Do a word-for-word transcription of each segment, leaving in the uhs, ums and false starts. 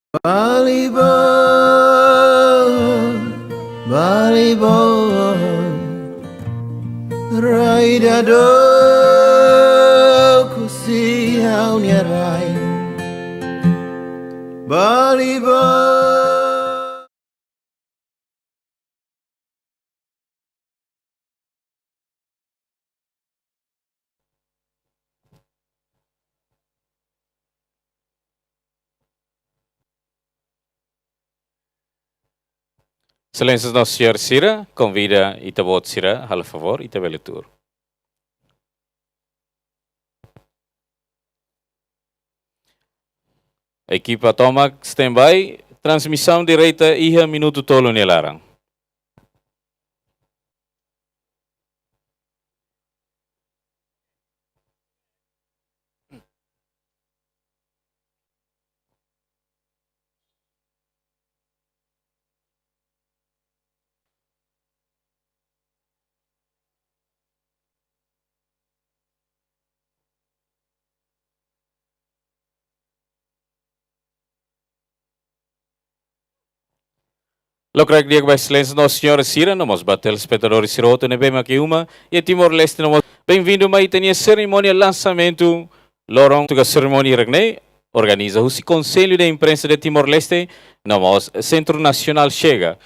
Balibo, Balibo, rai dadauk husi ha'u-nia rai. Balibo. Exelénsias no señór sira, konvida ita-boot sira, halo favór, ita bele tuur. Ekipa tomak standby, transmisaun direta iha minutu tolu nia laran. Lokraik di'ak ba exelénsias no señór sira, no mós ba telespetadór sira hotu ne'ebé mak iha uma iha Timor-Leste, no mós benvindu mai ita-nia serimónia lansamentu loron. Tuir serimónia hirak-ne'e organiza husi Konsellu de Imprensa de Timor-Leste, no mós Sentru Nasionál Chega.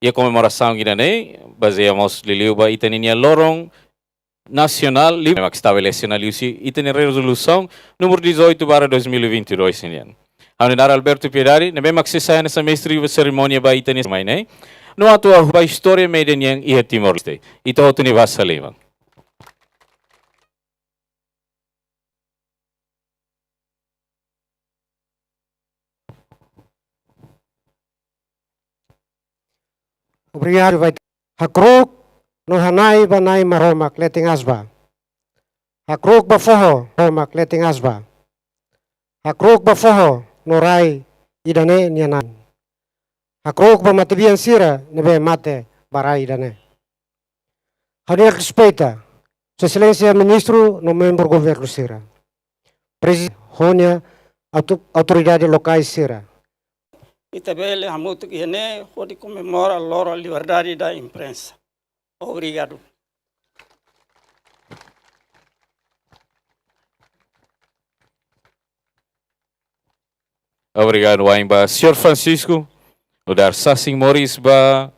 Iha komemorasaun ida-ne'e bazeia mós liuliu ba ita-nia loron nasionál, liuliu mak estabelese ona liuhusi ita-nia rezolusaun númeru dezoito barra dois mil e vinte e dois nian. Ha'u-nia naran Alberto Piedade, ne'ebé mak sei sai hanesan mestre serimónia ba ita-nia mai ne'e. No atu hahú ba istória média nian iha Timor-Leste. Ita hotu nia basa liman. Obrigadu, vai. Hakru'uk no hana'i ba Na'i Maromak leten aas bá. Hakru'uk ba foho, Maromak leten aas bá. Hakru'uk ba foho no rai ida-ne'e nia na'in. Hakru'uk ba matebian sira ne'ebé mate ba rai ida-ne'e. Ha'u-nia respeita, Sua Exelénsia Ministru no membru governu sira. Prezidente ho nia auto-, autoridade lokais sira. Ita bele hamutuk iha ne'e hodi komemora loron liberdade da imprensa. Obrigadu. Obrigadu, wa'in ba señór Francisco, nu'udar sasin moris ba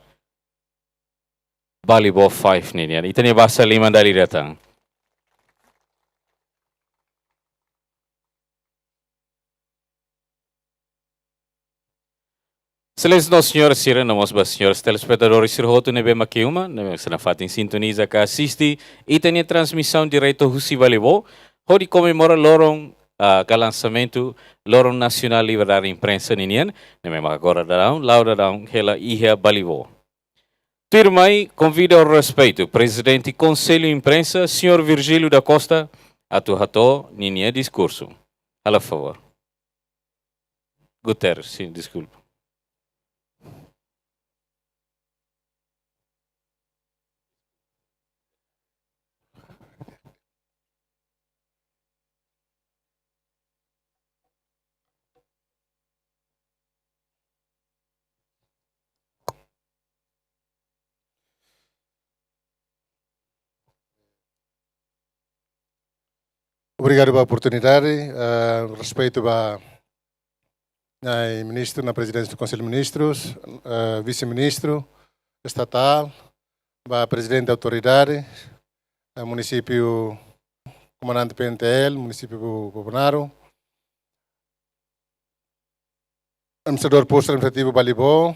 Balibo five ninian. Ita-nia basa liman dala ida tan. Exelénsias no señór sira, no mós ba señores telespetadores sira hotu ne'ebé mak iha uma, ne'ebé sei nafatin sintoniza ka asiste ita-nia transmisaun diretu husi Balibo, hodi komemora loron, ah, ka lansamentu Loron Nasionál Liberdade Imprensa ninian, ne'ebé mak agora daudaun, la'o daudaun hela iha Balibo. Tuirmai, konvida ho respeitu Prezidente Konsellu Imprensa, señór Virgílio da Costa, atu hato'o ninia diskursu. Halo favór. Guterres, sin, deskulpa. Obrigadu ba oportunidade, eh, respeitu ba Na'i Ministru, Na'i Prezidente do Conselho de Ministros, eh, Vise-Ministru Estatál, ba Prezidente Autoridade, eh, munisípiu, Komandante P N T L, munisípiu Bo-, Bobonaro, Administradór Postu Administrativu Balibo,